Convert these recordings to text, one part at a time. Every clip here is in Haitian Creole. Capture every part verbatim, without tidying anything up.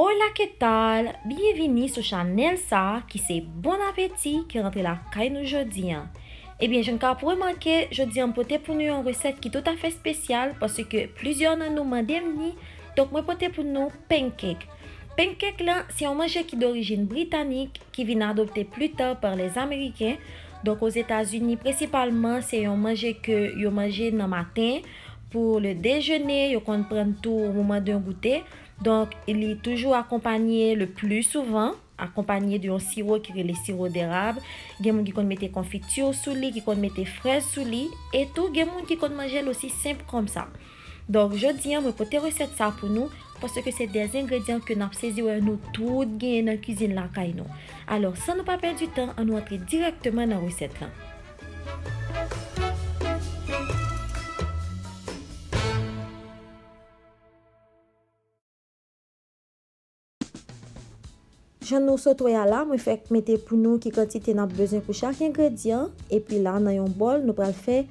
Hola, ¿qué tal? Byenvini sou chanèl sa a ki se Bon Apeti ki rantre lakay nou jodi a. Ebyen, jan n ka ap remake, jodi a m pote pou nou yon resèt ki toutafè espesyal paske plizyè nan nou mande m li, donk mwen pote pou nou pancake. Pancake la, se yon manje ki dorijin britanik, ki vin adopte pli ta pa lèzameriken. Donk, Ozetazini, prensipalman, se yon manje ke yo manje nan maten pou le déjeuner, yo konn pran tou au moment d'un goûter. Donk, li toujou akonpaye le pli souvan, akonpaye de yon siwo ki rele sirop d'érable. Gen moun ki konn mete konfiti sou li, ki konn mete frèz sou li, e tou gen moun ki konn manje l osi senp kòmsa. Donk, jodi a, mwen pote resèt sa pou nou, paske se de zengredyan ke n ap sezi wè nou tout genyen nan kizin lakay nou. Alò, san nou pa pèdi tan, ann nou antre dirèkteman nan resèt lan. Jan nou sot wè a la, mwen fèk mete pou nou ki kantite n ap bezwen pou chak engredyan. Epi la, nan yon bòl, nou pral fè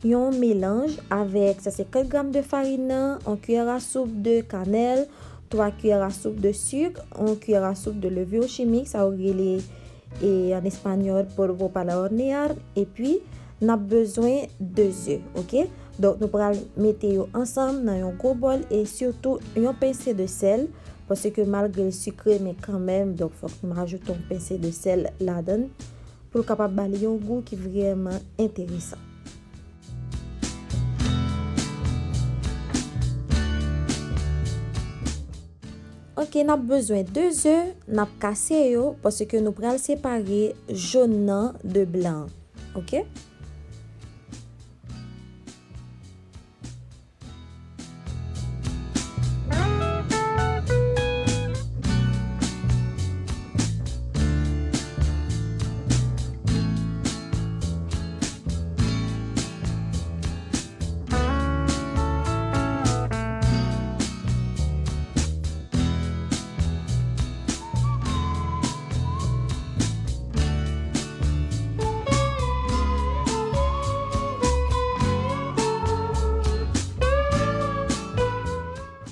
yon melanj avèk senk san senkant gram de farin nan, yon kiyè a soup de kanèl, twa kiyè a soup de sik, yon kiyè a soup de levure chimique, sa yo rele, e, an espanyòl, polvo para hornear, epi n ap bezwen de ze, oke? Donk, nou pral mete yo ansanm nan yon gwo bòl e sitou yon pense de sèl, paske malgre l sikre, men kanmenm, donk, fòk nou ajoute yon pense de sèl ladan l pou l kapab ba li yon gou ki vrèman enteresan. Oke, n ap bezwen de ze, n ap kase yo, paske nou pral separe jòn nan de blan. Oke?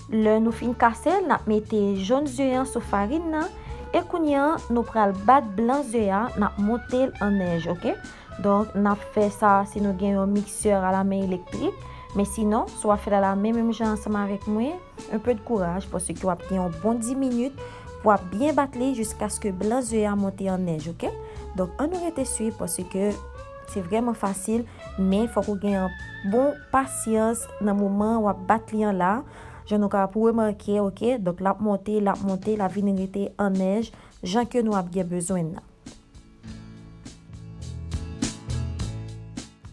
Lè nou fin kase l, n ap mete jòn ze a sou farin nan. E kounye a, nou pral bat blan ze a, n ap monte l an nèj, oke? Donk, n ap fè sa si nou gen yon miksè alamen elektrik. Men sinon, si w ap fè l alamen menm jan ansanm avèk mwen, un peu de courage, paske w ap gen yon bon dis minit pou w ap byen bat li jiskaske blan ze a monte an nèj, oke? Donk, ann nou rete swiv, paske se vrèman fasil, men fòk ou gen yon bon pasyans nan moman w ap bat li an la. Jan nou ka pou remake, oke? Donk, l ap monte, l ap monte, l ap vin rete an nèj, jan ke nou ap gen bezwen l nan.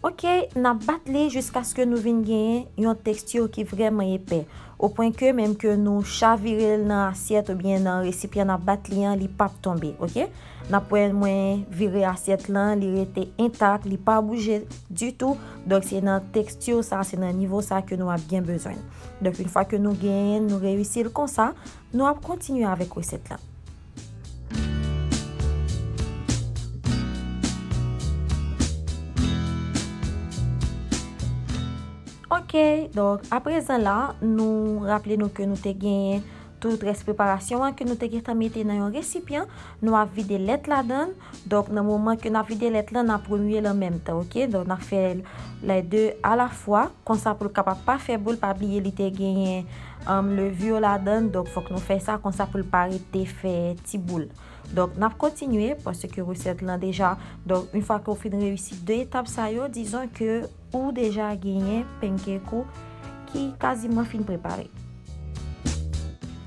Oke, n ap bat li jiskaske nou vin genyen yon teksti ki vrèman epè. O pwen ke menm ke nou chavire l nan asyèt oubyen nan resipyan n ap bat li an, li p ap tonbe, oke? N ap wè mwen vire asyèt lan, li rete entak, li pa bouje ditou. Donk, se nan teksti sa, se nan nivo sa ke nou ap gen bezwen l. Donk, yon fwa ke nou genyen l, nou reyisi l konsa, nou ap kontinye avèk resèt lan. Oke, donk, aprezan la, nou raple nou ke nou te genyen tout rès preparasyon an ke nou te gentan mete nan yon resipyan. Nou ap vide lèt ladan l. Donk, nan moman ke n ap vide lèt lan, n ap remye l an menm tan, oke? Donk, n ap fè lè de alafwa. Konsa pou l kapab pa fè boul, pa bliye li te genyen, um, levure ladan l, donk fòk nou fè sa konsa pou l pa rete fè ti boul. Donk, n ap kontinye, paske resèt lan deja, donk, yon fwa ke w fin reyisi de etap sa yo, dizon ke ou deja genyen pancake ou ki kaziman fin prepare.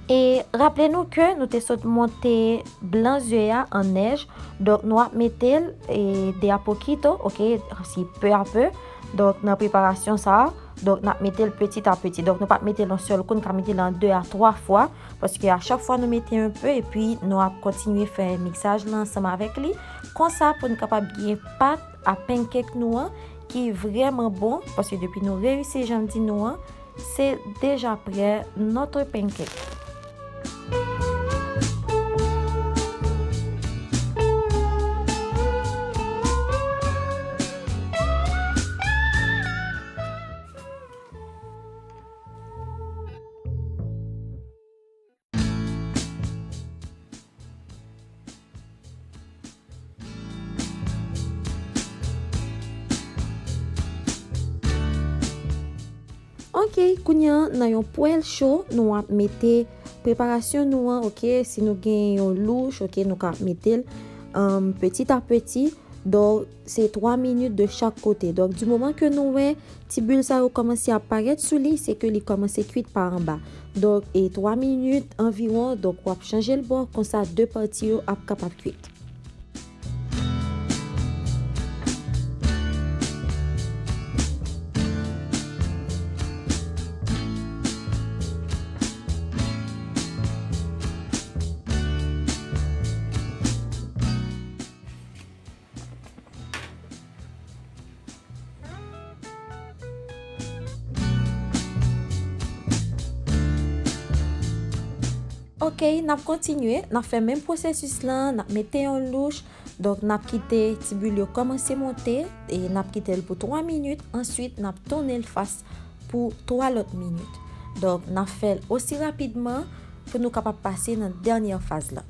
E raple nou ke nou te sot monte blan ze a an nèj, donk nou ap mete l, e, de a poquito, oke, si peu à peu. Donk, nan preparasyon sa a, donk, n ap mete l petit à petit. Donk, nou p ap mete l yon sèl kou, nou ka mete l an de a twa fwa, paske a chak fwa nou mete un peu, epi nou ap kontinye fè miksaj lan ansanm avèk li. Konsa, pou nou kapab gen pat a pancake nou an, ki vrèman bon, paske depi nou reyisi jan m di nou an, se deja prè, notre pancake. Ok, kounye a, nan yon pwèl cho, nou ap mete preparasyon nou an, ok? Si nou gen yon louch, ok, nou ka mete l, um, petit à petit. Donk, se twa minit de chak kote. Donk, di moman ke nou wè ti bil sa yo kòmanse ap parèt sou li, se ke li kòmanse kwit pa anba. Donk, e twa minit anviwon, donk, w ap chanje l bò, konsa de pati yo ap kapab kwit. Ok, n ap kontinye, n ap fè menm pwosesis lan, n ap mete yon louch, donk n ap kite ti bil yo kòmanse monte, e n ap kite l pou twa minit, answit n ap tounen l fas pou twa lòt minit. Donk, n ap fè l osi rapidman pou nou kapab pase nan dènyè faz la.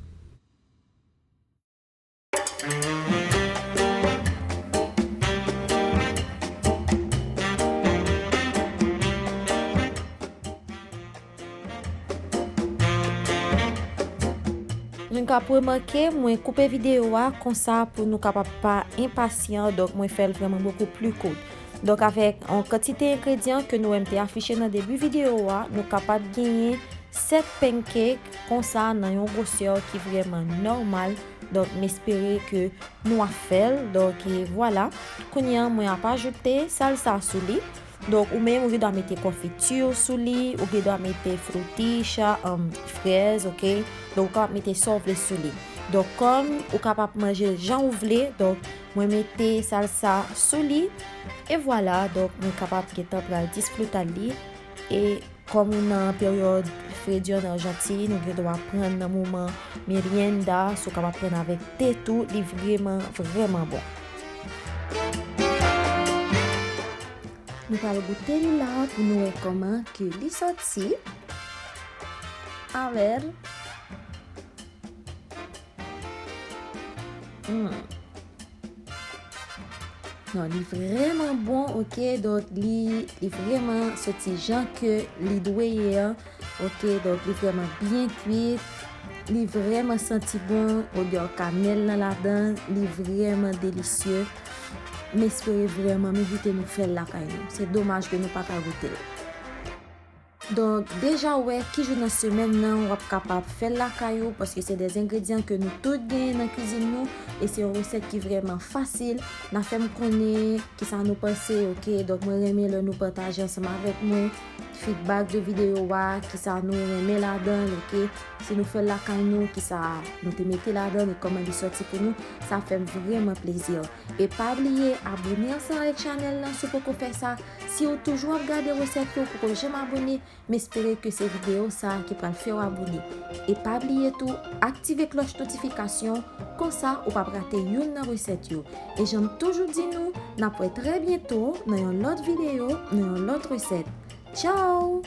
Nou ka remake, mwen koupe videyo a konsa pou nou kapab pa enpasyan, donk mwen fè l vrèman bokou pli kout. Donk, avèk yon kantite engredyan ke nou wè m te afiche nan debi videyo a, nou kapab genyen sèt pancake konsa nan yon gwosè ki vrèman nòmal. Donk, m espere ke nou ap fè l. Donk, e vwala. Kounye a, mwen ap ajoute salsa sou li. Donk, ou menm, ou gen dwa mete konfiti sou li, ou gen dwa mete friticha, um, frèz, ok? Donk, ou kapab mete sa w vle sou li. Donk, kòm ou kapab manje l jan ou vle, donk, mwen mete salsa sou li. E vwala, donk, mwen kapab gentan pral disfrutar li. E kòm nou nan peryòd fredi an Ajantin, nou gen dwa pran nan moman merienda, si w kapab pran avèk te tou, li vrèman, vrèman bon. Nou pral goute li la pou nou wè kòman ke li soti. Avè l. Hmm. Non, li vrèman bon, ok? Donk, li, li vrèman soti jan ke li dwe ye an, ok? Donk, li vrèman byen kwit. Li vrèman santi bon, odè kanèl lan ladan, li vrèman delisye. M espere vrèman m envite nou fè l lakay nou. Se domaj ke nou pa ka goute l. Donk, deja w wè ki jou nan semèn nan w ap kapab fè l lakay ou, paske se de engredyan ke nou tout genyen nan kwizin nou, e se yon resèt ki vrèman fasil. N a fè m konnen kisa nou panse, ok? Donk, mwen renmen lè nou pataje ansanm avèk mwen feedback de videyo a, kisa nou renmen ladan l, ok? Si nou fè l lakay nou, kisa nou te mete ladan l e kòman li sòti pou nou, sa fè m vrèman plezi. E pa bliye abone ansanm avèk chanèl lan si w poko fè sa. Si w toujou ap gade resèt yo, w poko janm abone, m espere ke se videyo sa a ki pral fè w abone. E pa bliye tou, aktive klòch notifikasyon, konsa ou p ap rate youn nan resèt yo. E jan m toujou di nou, n ap wè trè byento nan yon lòt videyo, nan yon lòt resèt. Tchao!